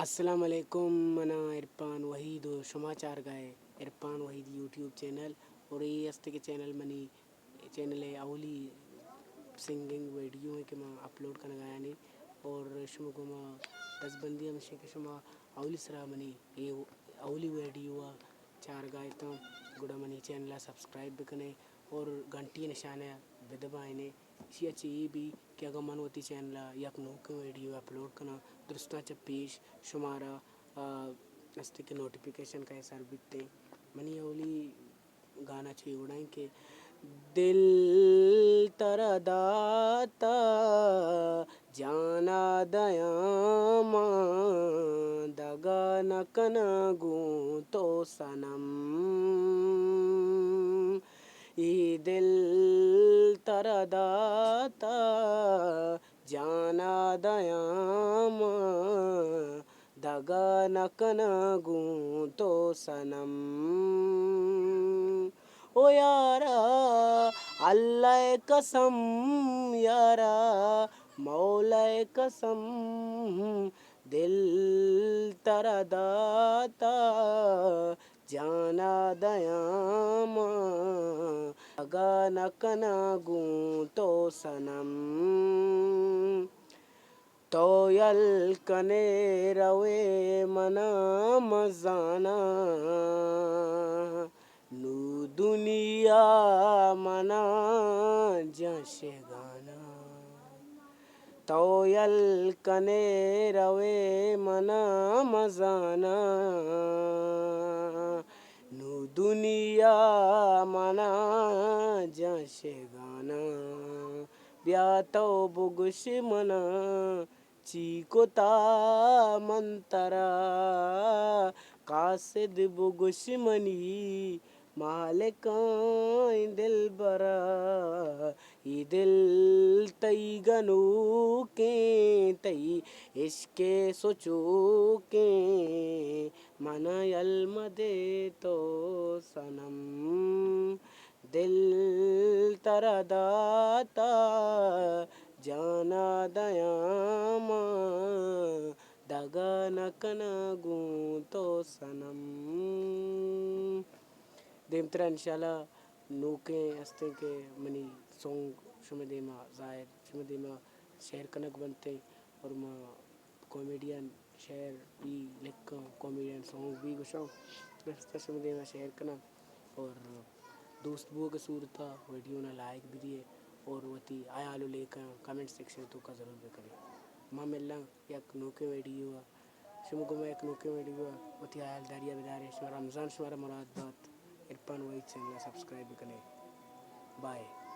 السلام علیکم، منا عرفان وحید و شما چارگائے عرفان وحید یوٹیوب چینل، اور اے است کہ چینل منی چینل اولی سنگنگ ویڈیو ہیں کہ ما اپلوڈ کنگا یعنی، اور شما گوما دستبندی ہمشیں کہ شما اولی سرا منی اے اولی ویڈیو آ چارگا اتاں، گڑا منی چینل ء سبسکرائب بکنے اور گھنٹی نشانہ بدبائنے۔ ایشی ء چہ اے بی کہ اگاں من وتی چینل ء یک نوکیں ویڈیو اپلوڈ کناں، درستاں چہ پیش شمارا، آ، است کہ نوٹیفیکیشن کئے سر بیتیں۔ منی اولی گانا چی وڑائیں کہ دل ترا داتا جانا دیاں من، دگا نہ کناں گوں تو صنم۔ اے دل ترا داتا جانا دیاں من، دگا نہ کناں گوں تو صنم۔ او یارا، اللہ ء قسم یارا، مولا ء قسم، دل ترا داتا جانا دیاں من، دگا نہ کناں گوں تو صنم۔ تو یل کنے روے منا مزانا، نوں دنیا منا جاں شگانا۔ تو یل کنے روے منا مزانا، نوں دنیا منا جاں شگانا۔ بیا تو بگوش منا چی کتا من ترا، قاصد بگوش منی مالکاں دلبرا۔ اے دل تئی گنوکیں، تئی عشق ء سچوکیں، منا یل مدے تو صنم۔ دل ترا داتا جانا دیاں من، دگا نہ کناں گوں تو صنم۔ دیمترا انشاءاللہ نوکیں ہستیں کہ منی سونگ شمے دیما ظاہر، شمے دیما شیئر کنگ بنتیں اور ما کامیڈین شعر بھی لکھاں، کامیڈین سانگ بھی گوشاں، رستہ شمے دیما شیئر کناں اور دوست بوگ صورتا ویڈیو نا لائک بھی دیے اور وتی حیال و لیکاں کمنٹ سیکشن توکا ضرور بکنے۔ ما ملاں یک نوکیں ویڈیو آ، شما گوما یک نوکیں ویڈیو آ، وتی حیال داریا بدارے، شما رمضان شمارا مراد بات، عرفان وحید چینل سبسکرائب بکنے۔ بائے۔